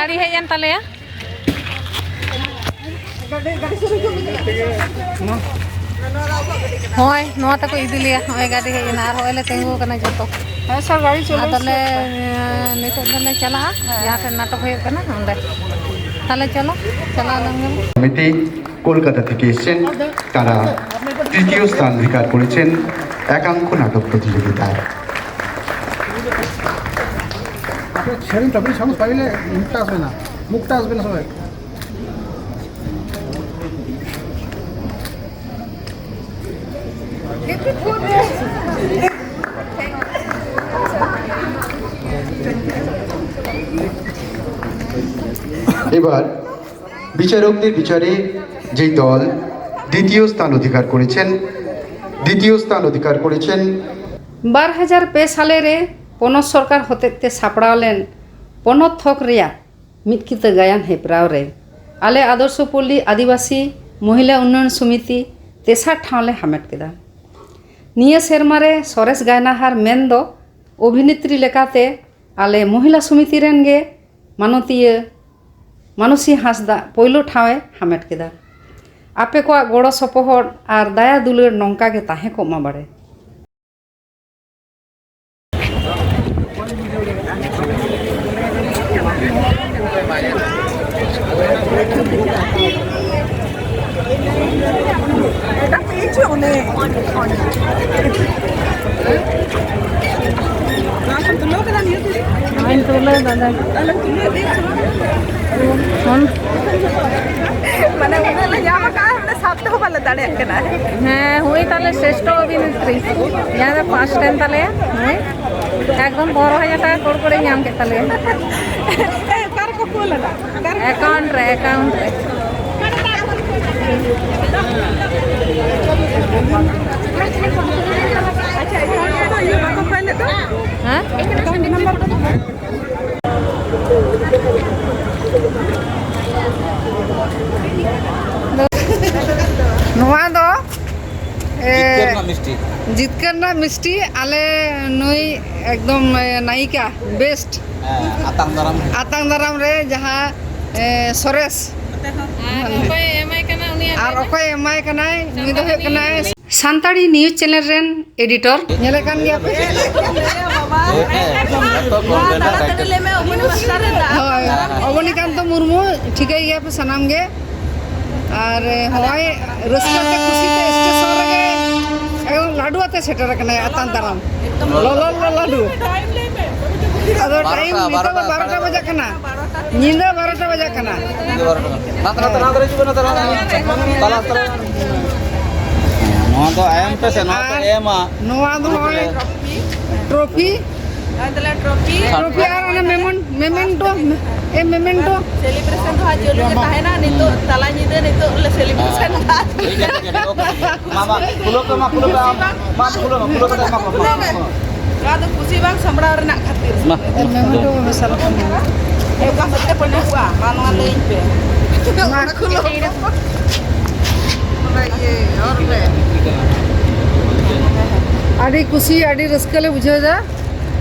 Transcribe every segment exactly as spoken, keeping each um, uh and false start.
ᱜᱟᱹᱰᱤ ᱦᱮᱡ ᱮᱱ ᱛᱟᱞᱮᱭᱟ᱾ ᱦᱳᱭ, ᱱᱚᱣᱟ ᱛᱮᱠᱚ ᱤᱫᱤ ᱞᱮᱭᱟ᱾ ᱱᱚᱜᱼᱚᱭ ᱜᱟᱹᱰᱤ ᱦᱮᱡ ᱮᱱᱟ ᱟᱨ ᱦᱚᱸᱜᱼᱚᱭ ᱞᱮ ᱛᱤᱸᱜᱩ ᱟᱠᱟᱱᱟ ᱡᱚᱛᱚ᱾ ᱦᱮᱸ ᱥᱟᱨ, ᱜᱟᱹᱰᱤ ᱪᱚᱞᱩ ᱟᱫᱚᱞᱮ, ᱥᱮ᱾ ᱱᱤᱛᱚᱜ ᱫᱚᱞᱮ ᱪᱟᱞᱟᱜᱼᱟ ᱡᱟᱦᱟᱸ ᱴᱷᱮᱱ ᱱᱟᱴᱚᱠ ᱦᱩᱭᱩᱜ ᱠᱟᱱᱟ ᱚᱸᱰᱮ᱾ ᱛᱟᱦᱞᱮ ᱪᱚᱞᱚ, ᱪᱟᱞᱟᱣ ᱞᱮᱱ ᱜᱮ᱾ ᱠᱚᱢᱤᱴᱤ ᱠᱳᱞᱠᱟᱛᱟ ᱛᱷᱮᱠᱮ এসেছেন, তারা তৃতীয় স্থান অধিকার করেছেন একাঙ্ক নাটক প্রতিযোগিতায়। আপনি সেদিন টপিক সমস্ত পাইলে মুখটা আসবে না, মুখটা আসবে না সবাই। এবার বিচারকদের বিচারে যেই দল দ্বিতীয় স্থান অধিকার করেছেন, দ্বিতীয় স্থান অধিকার করেছেন। ᱵᱟᱨ ᱦᱟᱡᱟᱨ ᱯᱮ ᱥᱟᱞᱮ ᱨᱮ ᱯᱚᱱᱚᱛ ᱥᱚᱨᱠᱟᱨ ᱦᱚᱛᱮᱡ ᱛᱮ ᱥᱟᱯᱲᱟᱣ ᱞᱮᱱ ᱯᱚᱱᱚᱛ ᱛᱷᱚᱠ ᱨᱮᱭᱟᱜ ᱢᱤᱫ ᱠᱤᱛᱟᱹ ᱜᱟᱭᱟᱱ ᱦᱮᱯᱨᱟᱣ ᱨᱮ ᱟᱞᱮ ᱟᱫᱚᱨᱥᱚᱯᱚᱞᱞᱤ ᱟᱹᱫᱤᱵᱟᱹᱥᱤ ᱢᱚᱦᱤᱞᱟ ᱩᱱᱱᱚᱭᱚᱱ ᱥᱚᱢᱤᱛᱤ ᱛᱮᱥᱟᱨ ᱴᱷᱟᱶ ᱞᱮ ᱦᱟᱢᱮᱴ ᱠᱮᱫᱟ᱾ ᱱᱤᱭᱟᱹ ᱥᱮᱨᱢᱟ ᱨᱮ ᱥᱚᱨᱮᱥ ᱜᱟᱭᱱᱟᱦᱟᱨ ᱢᱮᱱ ᱫᱚ ᱚᱵᱷᱤᱱᱮᱛᱨᱤ ᱞᱮᱠᱟᱛᱮ ᱟᱞᱮ ᱢᱚᱦᱤᱞᱟ ᱥᱚᱢᱤᱛᱤ ᱨᱮᱱ ᱜᱮ ᱢᱟᱱᱚᱛᱤᱭᱟᱹ ᱢᱟᱱᱚᱥᱤ ᱦᱟᱸᱥᱫᱟᱜ ᱯᱳᱭᱞᱳ ᱴᱷᱟᱶ ᱮ ᱦᱟᱢᱮᱴ ᱠᱮᱫᱟ᱾ ᱟᱯᱮ ᱠᱚᱣᱟᱜ ᱜᱚᱲᱚ ᱥᱚᱯᱚᱦᱚᱫ ᱟᱨ ᱫᱟᱭᱟ ᱫᱩᱞᱟᱹᱲ ᱱᱚᱝᱠᱟ ᱜᱮ ᱛᱟᱦᱮᱸ ᱠᱚᱜ ᱢᱟ ᱵᱟᱲᱮ᱾ ᱱᱚᱣᱟᱧ ᱛᱩᱞᱟᱹᱣ ᱫᱟ᱾ ᱯᱷᱳᱱ᱾ ᱢᱟᱱᱮ ᱩᱱᱟᱹᱜ ᱞᱮ ᱧᱟᱢ ᱟᱠᱟᱫᱼᱟ, ᱢᱟᱱᱮ ᱥᱟᱵ ᱛᱮᱦᱚᱸ ᱵᱟᱞᱮ ᱫᱟᱲᱮᱭᱟᱜ ᱠᱟᱱᱟ᱾ ᱦᱮᱸ, ᱦᱩᱭ ᱛᱟᱞᱮ ᱥᱨᱮᱥᱴᱷᱚ ᱚᱵᱷᱤᱱᱮᱛᱨᱤ᱾ ᱡᱟᱦᱟᱸ ᱫᱚ ᱯᱷᱟᱥᱴ ᱮᱱ ᱛᱟᱞᱮᱭᱟ᱾ ᱦᱮᱸ, ᱮᱠᱫᱚᱢ ᱵᱟᱨᱚ ᱦᱟᱡᱟᱨ ᱴᱟᱠᱟ ᱠᱚᱲᱠᱚᱲᱮ ᱧᱟᱢ ᱠᱮᱫ ᱛᱟᱞᱮᱭᱟ᱾ ᱮ, ᱚᱠᱟ ᱨᱮᱠᱚ ᱠᱩᱞ ᱟᱠᱟᱫ? ᱚᱠᱟ ᱨᱮᱠᱚ ᱮᱠᱟᱣᱩᱱᱴ ᱨᱮ, ᱮᱠᱟᱣᱩᱱᱴ ᱨᱮ᱾ ᱟᱪᱪᱷᱟ, ᱮᱠᱟᱣᱩᱱᱴ ᱨᱮᱫᱚ ᱤᱭᱟᱹ ᱵᱟᱠᱚ ᱠᱷᱚᱭ ᱞᱮᱫ ᱫᱚ? ᱦᱮᱸ? ᱮᱠᱟᱣᱩᱱᱴ ᱱᱟᱢᱵᱟᱨ ᱫᱚ? ᱱᱚᱣᱟ ᱫᱚ, ᱮ, ᱡᱤᱛᱠᱟᱹᱨ ᱨᱮᱱᱟᱜ ᱢᱤᱥᱴᱤ᱾ ᱡᱤᱛᱠᱟᱹᱨ ᱨᱮᱱᱟᱜ ᱢᱤᱥᱴᱤ ᱟᱞᱮ ᱱᱩᱭ ᱮᱠᱫᱚᱢ, ᱮ, ᱱᱟᱭᱤᱠᱟ, ᱵᱮᱥᱴ᱾ ᱦᱮᱸ, ᱟᱛᱟᱝ ᱫᱟᱨᱟᱢ᱾ ᱟᱛᱟᱝ ᱫᱟᱨᱟᱢ ᱨᱮ ᱡᱟᱦᱟᱸ, ᱮ, ᱥᱚᱨᱮᱥ᱾ ᱟᱨ ᱚᱠᱚᱭᱮ ᱮᱢᱟᱭ ᱠᱟᱱᱟ ᱩᱱᱤᱭᱟᱜ ᱟᱨ ᱞᱟᱹᱭ ᱢᱮ? ᱚᱠᱚᱭᱮ ᱮᱢᱟᱭ ᱠᱟᱱᱟᱭ, ᱩᱱᱤ ᱫᱚ ᱦᱩᱭᱩᱜ ᱠᱟᱱᱟᱭ ᱥᱟᱱᱛᱟᱲᱤ ᱱᱤᱭᱩᱡᱽ ᱪᱮᱱᱮᱞ ᱨᱮᱱ ᱮᱰᱤᱴᱚᱨ᱾ ᱧᱮᱞᱮ ᱠᱟᱱ ᱜᱮᱭᱟ ᱯᱮ? ᱦᱮᱸ, ᱦᱮᱸ, ᱡᱚᱛᱚ ᱠᱚ ᱩᱰᱟᱹ ᱴᱟᱭᱴᱮᱞ᱾ ᱦᱳᱭ, ᱚᱵᱚᱱᱤᱠᱟᱱᱛᱚ ᱢᱩᱨᱢᱩ, ᱴᱷᱤᱠᱟᱹᱭ ᱜᱮᱭᱟ ᱯᱮ ᱥᱟᱱᱟᱢ ᱜᱮ᱾ ᱟᱨ ᱦᱚᱸᱜᱼᱚᱭ ᱨᱟᱹᱥᱠᱟᱹ ᱛᱮ ᱠᱩᱥᱤ ᱛᱮ ᱥᱴᱮᱥᱚᱱ ᱨᱮᱜᱮ ᱮᱠᱫᱚᱢ ᱞᱟᱹᱰᱩ ᱟᱛᱮ ᱥᱮᱴᱮᱨ ᱟᱠᱟᱱᱟᱭ ᱟᱛᱟᱝ ᱫᱟᱨᱟᱢ᱾ ᱞᱚᱞᱚ ᱞᱚᱞᱚ ᱞᱟᱹᱰᱩ᱾ ᱟᱫᱚ ᱴᱟᱭᱤᱢ ᱵᱟᱨᱚᱴᱟ, ᱱᱤᱛᱚᱜ ᱫᱚ ᱵᱟᱨᱚᱴᱟ ᱵᱟᱨᱚᱴᱟ ᱵᱟᱡᱟᱜ ᱠᱟᱱᱟ᱾ ᱵᱟᱨᱚᱴᱟ᱾ ᱧᱤᱫᱟᱹ ᱵᱟᱨᱚᱴᱟ ᱵᱟᱡᱟᱜ ᱠᱟᱱᱟ᱾ ᱧᱤᱫᱟᱹ ᱵᱟᱨᱚᱴᱟ᱾ ᱱᱟᱛᱮ, ᱱᱟᱛᱮ, ᱱᱟᱛᱮ ᱨᱮ ᱦᱤᱡᱩᱜ ᱯᱮ, ᱱᱟᱛᱮ ᱨᱮ᱾ ᱛᱟᱞᱟ, ᱛᱟᱞᱟ᱾ ᱱᱚᱣᱟ ᱫᱚ ᱮᱢ ᱯᱮ ᱥᱮ, ᱱᱚᱣᱟ ᱫᱚ ᱟᱨ ᱮᱢᱟ᱾ ᱱᱚᱣᱟ ᱫᱚ ᱱᱚᱜᱼᱚᱭ ᱴᱨᱚᱯᱷᱤ᱾ ᱦᱳᱭ, ᱛᱟᱦᱞᱮ ᱴᱨᱚᱯᱷᱤ᱾ ᱴᱨᱚᱯᱷᱤ ᱟᱨ ᱚᱱᱟ ᱢᱮᱢᱚᱱ-, ᱢᱮᱢᱮᱱᱴᱳ, ᱮ, ᱢᱮᱢᱮᱱᱴᱳ᱾ ᱥᱮᱞᱤᱵᱨᱮᱥᱚᱱ ᱫᱚ ᱦᱟᱸᱜ ᱪᱟᱹᱞᱩ ᱜᱮ ᱛᱟᱦᱮᱱᱟ᱾ ᱱᱤᱛᱚᱜ ᱛᱟᱞᱟ ᱧᱤᱫᱟᱹ ᱱᱤᱛᱚᱜ ᱞᱮ ᱥᱮᱞᱤᱵᱨᱮᱥᱚᱱ ᱫᱟ᱾ ᱴᱷᱤᱠ ᱜᱮᱭᱟ, ᱴᱷᱤᱠ ᱜᱮᱭᱟ, ᱴᱷᱤᱠ ᱜᱮᱭᱟ᱾ ᱢᱟ, ᱢᱟ, ᱠᱷᱩᱞᱟᱹᱣ ᱯᱮ, ᱢᱟ, ᱠᱷᱩᱞᱟᱹᱣ ᱯᱮ, ᱟᱢ, ᱢᱟ, ᱠᱷᱩᱞᱟᱹᱣ ᱢᱮ, ᱠᱷᱩᱞᱟᱹᱣ ᱠᱟᱛᱮ ᱮᱢᱟ ᱠᱚ, ᱮᱢᱟ ᱠᱚ, ᱮᱢᱟ ᱠᱚ᱾ ᱱᱚᱣᱟ ᱫᱚ ᱠᱩᱥᱤ ᱵᱟᱝ ᱥᱟᱢᱵᱲᱟᱣ ᱨᱮᱱᱟᱜ ᱠᱷᱟᱹᱛᱤᱨ᱾ ᱢᱟ᱾ ᱮ, ᱢᱮᱢᱮᱱᱴᱳ ᱢᱮᱥᱟᱞ ᱠᱟᱱᱟ᱾ ᱚᱠᱟ ᱥᱮᱫ ᱛᱮ ᱯᱟᱸᱡᱟ ᱠᱚᱣᱟ? ᱢᱟ, ᱱᱚᱣᱟ ᱞᱟᱹᱭᱟᱹᱧ ᱯᱮ᱾ ᱢᱟ᱾ ᱚᱱᱟ ᱤᱭᱟᱹ, ᱦᱚᱨ ᱨᱮ᱾ ᱟᱹᱰᱤ ᱠᱩᱥᱤ, ᱟᱹᱰᱤ ᱨᱟᱹᱥᱠᱟᱹ ᱞᱮ ᱵᱩᱡᱷᱟᱹᱣ ᱮᱫᱟ᱾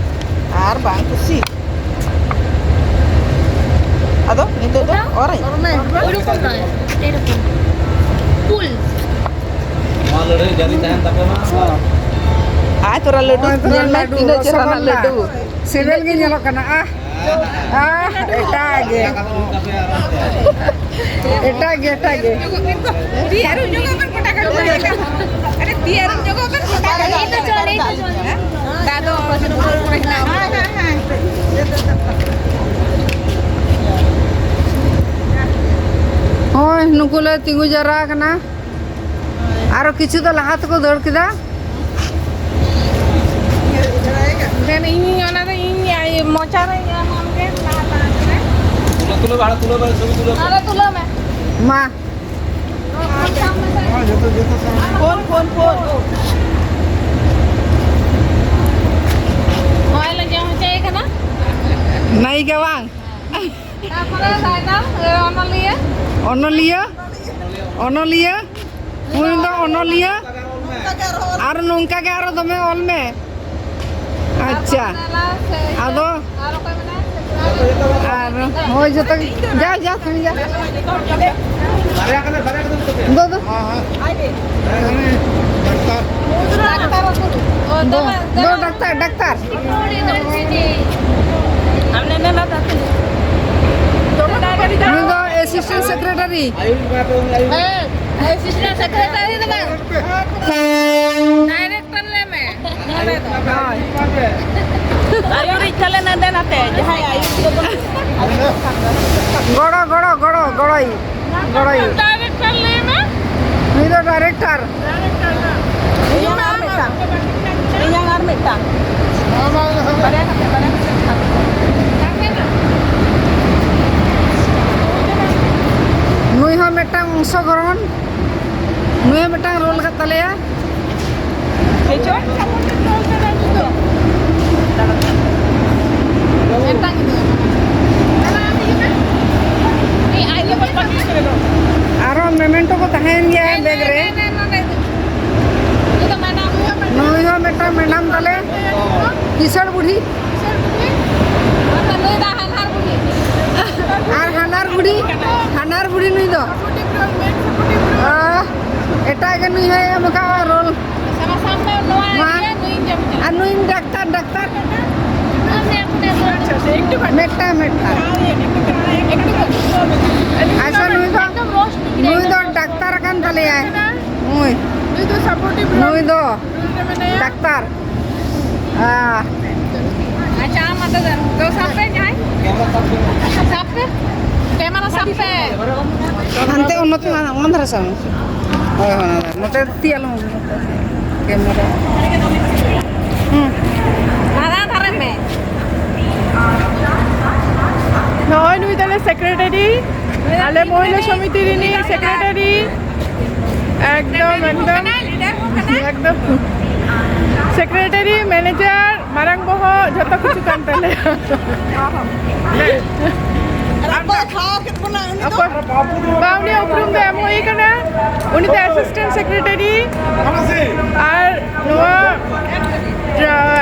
ᱟᱨ ᱵᱟᱝ ᱠᱩᱥᱤ᱾ ᱟᱫᱚ ᱱᱤᱛᱚᱜ ᱫᱚ ᱚᱨᱟᱹᱧ᱾ ᱚᱨ ᱢᱮ᱾ ᱳᱭ ᱨᱚᱠᱚᱢ ᱱᱚᱭ, ᱮᱨᱚᱠᱚᱢ᱾ ᱯᱩᱞ᱾ ᱱᱚᱣᱟ ᱞᱟᱹᱲᱦᱟᱹᱭ ᱡᱟᱹᱨᱤ ᱛᱟᱦᱮᱱ ᱛᱟᱯᱮ ᱢᱟ᱾ ᱟᱭ ᱛᱚᱨᱟ ᱞᱟᱹᱰᱩ ᱱᱚᱜᱼᱚᱭ ᱛᱚᱨᱟ ᱧᱮᱞ ᱢᱮ, ᱞᱟᱹᱰᱩ, ᱛᱤᱱᱟᱹᱜ ᱪᱮᱦᱨᱟ ᱨᱚᱥᱚᱜᱚᱞᱞᱟ᱾ ᱞᱟᱹᱰᱩ᱾ ᱥᱤᱵᱤᱞ ᱜᱮ ᱧᱮᱞᱚᱜ ᱠᱟᱱᱟ᱾ ᱟᱦ, ᱟᱦ, ᱮᱴᱟᱜ ᱜᱮ᱾ ᱮᱴᱟᱜ ᱜᱮ, ᱮᱴᱟᱜ ᱜᱮ᱾ ᱛᱤ ᱟᱹᱨᱩᱵ ᱧᱚᱜᱚᱜ ᱵᱮᱱ ᱜᱚᱴᱟ ᱜᱟᱹᱰᱤ ᱞᱮᱠᱟ᱾ ᱟᱨᱮ, ᱛᱤ ᱟᱹᱨᱩᱵ ᱧᱚᱜᱚᱜ ᱵᱮᱱ ᱜᱚᱴᱟ ᱜᱟᱹᱰᱤ ᱞᱮᱠᱟ᱾ ᱫᱟᱜ ᱫᱚ ᱦᱮᱸ, ᱦᱮᱸ᱾ ᱦᱳᱭ, ᱱᱩᱠᱩ ᱞᱮ ᱛᱤᱸᱜᱩ ᱡᱟᱣᱨᱟ ᱟᱠᱟᱱᱟ᱾ ᱟᱨᱚ ᱠᱤᱪᱷᱩ ᱫᱚ ᱞᱟᱦᱟ ᱛᱮᱠᱚ ᱫᱟᱹᱲ ᱠᱮᱫᱟ᱾ ᱫᱮᱱ ᱤᱧ ᱚᱱᱟ ᱫᱚ ᱤᱧ ᱢᱚᱪᱟ ᱨᱮ ᱤᱭᱟᱹ ᱟᱢ ᱜᱮ ᱞᱟᱦᱟ ᱞᱟᱦᱟ ᱠᱮᱫᱟ᱾ ᱛᱩᱞᱟᱹ, ᱛᱩᱞᱟᱹ, ᱵᱟᱦᱟ ᱛᱩᱞᱟᱹ ᱢᱮ, ᱪᱷᱚᱵᱤ ᱛᱩᱞᱟᱹ ᱢᱮ᱾ ᱚᱱᱟ ᱫᱚ ᱛᱩᱞᱟᱹᱣ ᱢᱮ᱾ ᱢᱟ᱾ Phone, phone, phone. ᱱᱚᱜᱼᱚᱭ ᱞᱮ ᱡᱚᱢ ᱦᱚᱪᱚᱭᱮ ᱠᱟᱱᱟ᱾ ᱱᱟᱭᱤᱠᱟ ᱵᱟᱝ? ᱛᱟᱨᱯᱚᱨᱮ ᱥᱟᱭᱫᱟ, ᱚᱱᱚᱞᱤᱭᱟᱹ᱾ ᱚᱱᱚᱞᱤᱭᱟᱹ? ᱚᱱᱚᱞᱤᱭᱟᱹ? ᱩᱱᱤ ᱫᱚ ᱚᱱᱚᱞᱤᱭᱟᱹ? ᱟᱨ ᱱᱚᱝᱠᱟ ᱜᱮ ᱟᱨᱚ ᱫᱚᱢᱮ ᱚᱞ ᱢᱮ᱾ ᱟᱪᱪᱷᱟ᱾ ᱟᱫᱚ ᱟᱨ ᱦᱳᱭ, ᱡᱚᱛᱚ ᱜᱮ᱾ ᱡᱟ, ᱡᱟ, ᱥᱟᱺᱜᱤᱧ ᱡᱟ᱾ ᱫᱚ, ᱫᱚ᱾ ᱫᱚ, ᱫᱚ, ᱰᱟᱠᱛᱟᱨ, ᱰᱟᱠᱛᱟᱨ᱾ ᱱᱩᱭ ᱫᱚ assistant secretary᱾ ᱦᱮᱸ, assistant secretary ᱫᱚ ᱵᱟᱝ᱾ Director ᱞᱟᱹᱭ ᱢᱮ᱾ ᱦᱳᱭ᱾ ᱟᱹᱭᱩᱨᱤᱡ ᱛᱟᱞᱮ ᱱᱟᱰᱮ ᱱᱟᱛᱮ, ᱡᱟᱦᱟᱸᱭ ᱟᱹᱭᱩᱨ ᱫᱚᱵᱚᱱ ᱜᱚᱲᱚ, ᱜᱚᱲᱚ, ᱜᱚᱲᱚ, ᱜᱚᱲᱚᱭ᱾ ᱜᱚᱲᱚᱭ᱾ Director ᱞᱟᱹᱭ ᱢᱮ᱾ ᱱᱩᱭ ᱫᱚ director᱾ ᱤᱧᱟᱝ ᱟᱨ ᱢᱤᱫᱴᱟᱝ᱾ ᱤᱧᱟᱝ ᱟᱨ ᱢᱤᱫᱴᱟᱝ᱾ ᱵᱟᱨᱭᱟ ᱠᱟᱛᱮ, ᱵᱟᱨᱭᱟ ᱠᱟᱛᱮ᱾ ᱱᱩᱭ ᱦᱚᱸ ᱢᱤᱫᱴᱟᱝ ᱚᱝᱥᱚᱜᱨᱚᱦᱚᱱ᱾ ᱱᱩᱭ ᱦᱚᱸ ᱢᱤᱫᱴᱟᱝ role ᱠᱟᱫ ᱛᱟᱞᱮᱭᱟ᱾ ᱦᱮᱸ ᱪᱚ? ᱢᱤᱫᱴᱟᱝ ᱜᱤᱫᱽᱨᱟᱹ᱾ ᱟᱨᱚ memento ᱠᱚ ᱛᱟᱦᱮᱸᱭᱮᱱ ᱜᱮᱭᱟ bag ᱨᱮ᱾ ᱱᱩᱭ ᱦᱚᱸ ᱢᱤᱫᱴᱟᱝ madam ᱛᱟᱞᱮ, ᱠᱤᱥᱟᱹᱬ ᱵᱩᱰᱷᱤ᱾ ᱟᱨ ᱦᱟᱱᱟᱨ ᱵᱩᱰᱷᱤ, ᱦᱟᱱᱟᱨ ᱵᱩᱰᱷᱤ ᱱᱩᱭ ᱫᱚ᱾ ᱟᱦ, ᱮᱴᱟᱜ ᱜᱮ ᱱᱩᱭ ᱦᱚᱸᱭ ᱮᱢ ᱟᱠᱟᱫᱼᱟ role᱾ ᱢᱟ᱾ ᱟᱨ ᱱᱩᱭ ᱰᱟᱠᱛᱟᱨ, ᱰᱟᱠᱛᱟᱨ᱾ ᱢᱤᱫᱴᱟᱝ, ᱢᱤᱫᱴᱟᱝ᱾ ᱟᱪᱪᱷᱟ, ᱱᱩᱭ ᱫᱚ, ᱱᱩᱭ ᱫᱚ ᱰᱟᱠᱛᱟᱨ ᱠᱟᱱ ᱛᱟᱞᱮᱭᱟᱭ᱾ ᱱᱩᱭ, ᱱᱩᱭ ᱫᱚ ᱰᱟᱠᱛᱟᱨ᱾ ᱟᱦ᱾ ᱟᱪᱪᱷᱟ, ᱟᱢ ᱢᱟ ᱫᱚ ᱫᱚ ᱥᱟᱵ ᱯᱮ ᱡᱟᱦᱟᱸᱭ᱾ ᱥᱟᱵ ᱯᱮ᱾ Camera ᱥᱟᱵ ᱯᱮ᱾ ᱦᱟᱱᱛᱮ ᱚᱱᱟ ᱫᱷᱟᱨᱮ ᱥᱟᱵ ᱢᱮ᱾ ᱦᱳᱭ, ᱦᱳᱭ, ᱚᱱᱟ ᱫᱷᱟᱨᱮ᱾ ᱱᱚᱛᱮ ᱛᱤ ᱟᱞᱚᱢ ᱟᱹᱜᱩᱭᱟ᱾ Camera᱾ ᱦᱩᱸ᱾ ᱫᱷᱟᱨᱟ ᱫᱷᱟᱨᱮ ᱢᱮ᱾ ᱱᱚᱜᱼᱚᱭ ᱱᱩᱭ ᱛᱟᱞᱮ secretary, ᱟᱞᱮ ᱢᱚᱦᱤᱞᱟ ᱥᱚᱢᱤᱛᱤ ᱨᱤᱱᱤᱡ secretary᱾ ᱮᱠᱫᱚᱢ, ᱮᱠᱫᱚᱢ᱾ ᱮᱠᱫᱚᱢ᱾ Secretary, manager, ᱢᱟᱨᱟᱝ ᱵᱚᱦᱚᱜ, ᱡᱷᱚᱛᱚ ᱠᱤᱪᱷᱩ ᱠᱟᱱ ᱛᱟᱞᱮᱭᱟ᱾ ᱚᱠᱚᱭ ᱠᱷᱟᱣᱟ ᱠᱮᱫ ᱵᱚᱱᱟ ᱩᱱᱤ ᱫᱚ? ᱚᱠᱚᱭ? ᱵᱟ, ᱩᱱᱤᱭᱟᱜ ᱩᱯᱨᱩᱢ ᱫᱚ ᱮᱢ ᱦᱩᱭ ᱠᱟᱱᱟ᱾ ᱩᱱᱤ ᱫᱚ ᱮᱥᱤᱥᱴᱮᱱᱴ ᱥᱮᱠᱨᱮᱴᱟᱨᱤ ᱟᱨ ᱱᱚᱣᱟ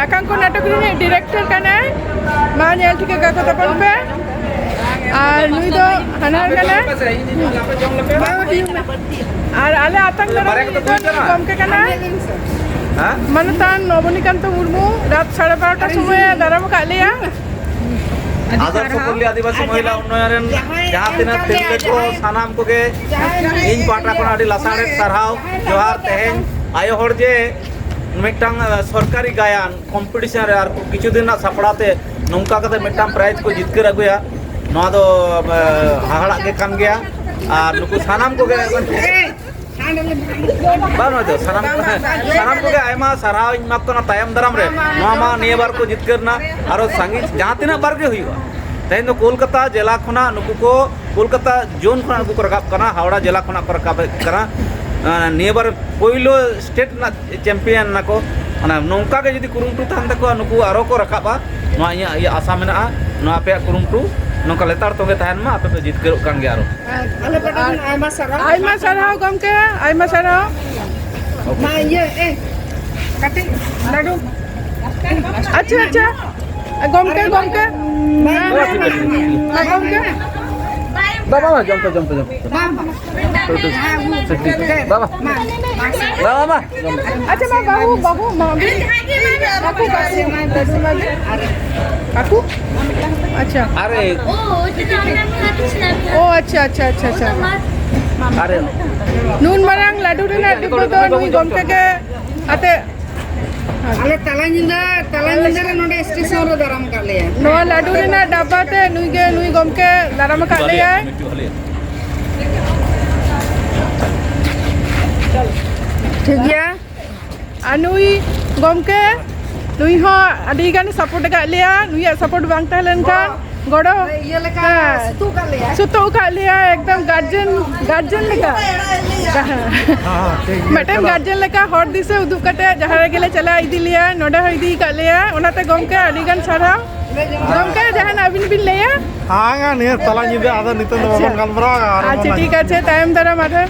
ᱟᱠᱟᱝᱠᱚ ᱱᱟᱴᱚᱠ ᱨᱤᱱᱤᱡ ᱰᱤᱨᱮᱠᱴᱚᱨ ᱠᱟᱱᱟᱭ᱾ ᱢᱟ ᱧᱮᱞ ᱴᱷᱤᱠᱟᱹ ᱠᱟᱠᱚ ᱛᱟᱵᱚᱱ ᱯᱮ᱾ ᱟᱨ ᱱᱩᱭ ᱫᱚ ᱦᱟᱱᱦᱟᱨ ᱠᱟᱱᱟᱭ᱾ ᱟᱨ ᱟᱞᱮ ᱟᱛᱟᱝ ᱫᱟᱨᱟᱢ ᱨᱤᱱᱤᱡ ᱫᱚ ᱱᱩᱭ ᱜᱚᱢᱠᱮ ᱠᱟᱱᱟᱭ᱾ ᱦᱮᱸ? ᱢᱟᱱᱚᱛᱟᱱ ᱱᱚᱵᱚᱱᱤᱠᱟᱱᱛᱚ ᱢᱩᱨᱢᱩ ᱨᱟᱛ ᱥᱟᱲᱮ ᱵᱟᱨᱚᱴᱟ ᱥᱚᱢᱚᱭᱮ ᱫᱟᱨᱟᱢ ᱟᱠᱟᱫ ᱞᱮᱭᱟ᱾ ᱟᱫᱚᱨᱥᱚ ᱯᱚᱞᱞᱤ ᱟᱹᱫᱤᱵᱟᱹᱥᱤ ᱢᱚᱦᱤᱞᱟ ᱩᱱᱱᱚᱭᱚᱱ ᱨᱮᱱ ᱡᱟᱦᱟᱸ ᱛᱤᱱᱟᱹᱜ ᱛᱤᱨᱞᱟᱹ ᱠᱚ, ᱥᱟᱱᱟᱢ ᱠᱚᱜᱮ ᱤᱧ ᱯᱟᱦᱴᱟ ᱠᱷᱚᱱ ᱟᱹᱰᱤ ᱞᱟᱥᱟᱲᱦᱮᱫ ᱥᱟᱨᱦᱟᱣ ᱡᱚᱦᱟᱨ᱾ ᱛᱮᱦᱮᱧ ᱟᱭᱳ ᱦᱚᱲ ᱡᱮ ᱢᱤᱫᱴᱟᱝ, ᱟᱸ, ᱥᱚᱨᱠᱟᱨᱤ ᱜᱟᱭᱟᱱ ᱠᱚᱢᱯᱤᱴᱤᱥᱚᱱ ᱨᱮ ᱟᱨ ᱠᱤᱪᱷᱩ ᱫᱤᱱ ᱨᱮᱱᱟᱜ ᱥᱟᱯᱲᱟᱣ ᱛᱮ ᱱᱚᱝᱠᱟ ᱠᱟᱛᱮ ᱢᱤᱫᱴᱟᱝ ᱯᱨᱟᱭᱤᱡᱽ ᱠᱚ ᱡᱤᱛᱠᱟᱹᱨ ᱟᱹᱜᱩᱭᱟ, ᱱᱚᱣᱟ ᱫᱚ, ᱟᱸ, ᱦᱟᱦᱟᱲᱟᱜ ᱜᱮ ᱠᱟᱱ ᱜᱮᱭᱟ᱾ ᱟᱨ ᱱᱩᱠᱩ ᱥᱟᱱᱟᱢ ᱠᱚᱜᱮ ᱵᱟᱝ, ᱱᱚᱜᱼᱚᱭ ᱛᱚ, ᱥᱟᱱᱟᱢ, ᱥᱟᱱᱟᱢ ᱠᱚᱜᱮ ᱟᱭᱢᱟ ᱥᱟᱨᱦᱟᱣ ᱤᱧ ᱮᱢᱟ ᱠᱚ ᱠᱟᱱᱟ ᱛᱟᱭᱚᱢ ᱫᱟᱨᱟᱢ ᱨᱮ᱾ ᱱᱚᱣᱟ ᱢᱟ ᱱᱤᱭᱟᱹ ᱵᱟᱨ ᱠᱚ ᱡᱤᱛᱠᱟᱹᱨ ᱱᱟ, ᱟᱨᱚ ᱥᱟᱺᱜᱤᱧ ᱡᱟᱦᱟᱸ ᱛᱤᱱᱟᱹᱜ ᱵᱟᱨ ᱜᱮ ᱦᱩᱭᱩᱜᱼᱟ᱾ ᱛᱮᱦᱮᱧ ᱫᱚ ᱠᱳᱞᱠᱟᱛᱟ ᱡᱮᱞᱟ ᱠᱷᱚᱱᱟᱜ ᱱᱩᱠᱩ ᱠᱚ, ᱠᱳᱞᱠᱟᱛᱟ ᱡᱳᱱ ᱠᱷᱚᱱᱟᱜ ᱱᱩᱠᱩ ᱠᱚ ᱨᱟᱠᱟᱵ ᱠᱟᱱᱟ, ᱦᱟᱣᱲᱟ ᱡᱮᱞᱟ ᱠᱷᱚᱱᱟᱜ ᱠᱚ ᱨᱟᱠᱟᱵ ᱠᱟᱱᱟ᱾ ᱟᱸ, ᱱᱤᱭᱟᱹ ᱵᱟᱨ ᱯᱳᱭᱞᱳ ᱥᱴᱮᱴ ᱨᱮᱱᱟᱜ ᱪᱮᱢᱯᱤᱭᱟᱱ ᱱᱟᱠᱚ᱾ ᱚᱱᱟ ᱱᱚᱝᱠᱟ ᱜᱮ ᱡᱩᱫᱤ ᱠᱩᱨᱩᱢᱩᱴᱩ ᱛᱟᱦᱮᱱ ᱛᱟᱠᱚᱣᱟ, ᱱᱩᱠᱩ ᱟᱨᱚ ᱠᱚ ᱨᱟᱠᱟᱵᱼᱟ᱾ ᱱᱚᱣᱟ ᱤᱧᱟᱹᱜ ᱤᱭᱟᱹ ᱟᱥᱟ ᱢᱮᱱᱟᱜᱼᱟ᱾ ᱱᱚᱣᱟ ᱟᱯᱮᱭᱟᱜ ᱠᱩᱨᱩᱢᱩᱴᱩ ᱱᱚᱝᱠᱟ ᱞᱮᱛᱟᱲ ᱛᱚᱸᱜᱮ ᱛᱟᱦᱮᱱ ᱢᱟ, ᱟᱯᱮ ᱯᱮ ᱡᱤᱛᱠᱟᱹᱨᱚᱜ ᱠᱟᱱ ᱜᱮᱭᱟ ᱟᱨᱚ᱾ ᱟᱞᱮ ᱯᱟᱦᱴᱟ ᱠᱷᱚᱱ ᱟᱭᱢᱟ ᱥᱟᱨᱦᱟᱣ᱾ ᱟᱭᱢᱟ ᱥᱟᱨᱦᱟᱣ ᱜᱚᱢᱠᱮ, ᱟᱭᱢᱟ ᱥᱟᱨᱦᱟᱣ᱾ ᱢᱟ ᱤᱭᱟᱹ, ᱮ, ᱠᱟᱹᱴᱤᱡ ᱞᱟᱹᱰᱩ᱾ ᱟᱪᱪᱷᱟ, ᱟᱪᱪᱷᱟ᱾ ᱜᱚᱢᱠᱮ, ᱜᱚᱢᱠᱮ᱾ ᱵᱟᱝ, ᱵᱟᱝ, ᱵᱟᱝ, ᱵᱟᱝ᱾ ᱜᱚᱢᱠᱮ᱾ ᱵᱟᱵᱟ, ᱢᱟ, ᱡᱚᱢ ᱯᱮ, ᱡᱚᱢ ᱯᱮ, ᱡᱚᱢ ᱯᱮ᱾ ᱵᱟᱝ, ᱵᱟᱝ᱾ ᱵᱟᱵᱟ, ᱢᱟ᱾ ᱵᱟᱵᱟ, ᱢᱟ, ᱡᱚᱢ ᱯᱮ᱾ ᱟᱪᱪᱷᱟ, ᱢᱟ, ᱵᱟᱹᱦᱩ, ᱵᱟᱹᱦᱩ, ᱢᱟ᱾ ᱠᱟᱠᱩ, ᱠᱟᱠᱩ, ᱞᱟᱹᱰᱩ ᱮᱢᱟ ᱫᱮ᱾ ᱠᱟᱠᱩ? ᱟᱪᱪᱷᱟ᱾ ᱟᱨᱮ᱾ ᱳ, ᱟᱪᱪᱷᱟ, ᱟᱪᱪᱷᱟ, ᱟᱪᱪᱷᱟ, ᱟᱪᱪᱷᱟ᱾ ᱟᱨᱮ᱾ ᱱᱩᱱ ᱢᱟᱨᱟᱝ ᱞᱟᱹᱰᱩ ᱨᱮᱱᱟᱜ ᱰᱤᱵᱟᱹ ᱫᱚ ᱱᱩᱭ ᱜᱚᱢᱠᱮ ᱜᱮ ᱟᱛᱮ ᱟᱞᱮ ᱛᱟᱞᱟ ᱧᱤᱫᱟᱹ, ᱛᱟᱞᱟ ᱧᱤᱫᱟᱹ ᱨᱮ ᱱᱚᱰᱮ ᱥᱴᱮᱥᱚᱱ ᱨᱮ ᱫᱟᱨᱟᱢ ᱟᱠᱟᱫ ᱞᱮᱭᱟ᱾ ᱱᱚᱣᱟ ᱞᱟᱹᱰᱩ ᱨᱮᱱᱟᱜ ᱰᱟᱵᱵᱟ ᱛᱮ ᱱᱩᱭ ᱜᱮ, ᱱᱩᱭ ᱜᱚᱢᱠᱮ ᱫᱟᱨᱟᱢ ᱟᱠᱟᱫ ᱞᱮᱭᱟᱭ᱾ ᱴᱷᱤᱠ ᱜᱮᱭᱟ᱾ ᱟᱨ ᱱᱩᱭ ᱜᱚᱢᱠᱮ, ᱱᱩᱭ ᱦᱚᱸ ᱟᱹᱰᱤ ᱜᱟᱱ ᱥᱟᱯᱳᱨᱴ ᱟᱠᱟᱫ ᱞᱮᱭᱟ᱾ ᱱᱩᱭᱟᱜ ᱥᱟᱯᱳᱨᱴ ᱵᱟᱝ ᱛᱟᱦᱮᱸ ᱞᱮᱱᱠᱷᱟᱱ ᱜᱚᱲᱚ, ᱤᱭᱟᱹ ᱞᱮᱠᱟ ᱦᱮᱸ᱾ ᱥᱩᱛᱩᱜ ᱟᱠᱟᱫ ᱞᱮᱭᱟ᱾ ᱥᱩᱛᱩᱜ ᱟᱠᱟᱫ ᱞᱮᱭᱟ ᱮᱠᱫᱚᱢ ᱜᱟᱨᱡᱮᱱ, ᱜᱟᱨᱡᱮᱱ ᱞᱮᱠᱟ᱾ ᱦᱮᱸ, ᱴᱷᱤᱠ ᱜᱮᱭᱟ, ᱢᱤᱫᱴᱮᱱ ᱪᱟᱞᱟᱜ᱾ ᱜᱟᱨᱡᱮᱱ ᱞᱮᱠᱟ ᱦᱚᱨ ᱫᱤᱥᱟᱹ ᱩᱫᱩᱜ ᱠᱟᱛᱮ ᱡᱟᱦᱟᱸ ᱨᱮᱜᱮ ᱞᱮ ᱪᱟᱞᱟᱜ ᱤᱫᱤ ᱞᱮᱭᱟ, ᱱᱚᱰᱮ ᱦᱚᱸ ᱤᱫᱤ ᱟᱠᱟᱫ ᱞᱮᱭᱟ᱾ ᱚᱱᱟᱛᱮ ᱜᱚᱢᱠᱮ ᱟᱹᱰᱤ ᱜᱟᱱ ᱥᱟᱨᱦᱟᱣ᱾ ᱜᱚᱢᱠᱮ ᱡᱟᱦᱟᱱᱟᱜ ᱵᱤᱱ ᱞᱟᱹᱭᱟ? ᱦᱟᱝᱟ, ᱱᱤᱭᱟᱹ ᱛᱟᱞᱟ ᱧᱤᱫᱟᱹ ᱟᱫᱚ ᱱᱤᱛᱚᱜ ᱫᱚ ᱵᱟᱵᱚᱱ ᱜᱟᱞᱢᱟᱨᱟᱣᱟ᱾ ᱟᱨ ᱟᱪᱪᱷᱟ, ᱴᱷᱤᱠ ᱟᱪᱷᱮ, ᱛᱟᱭᱚᱢ ᱫᱟᱨᱟᱢ ᱟᱨᱦᱚᱸ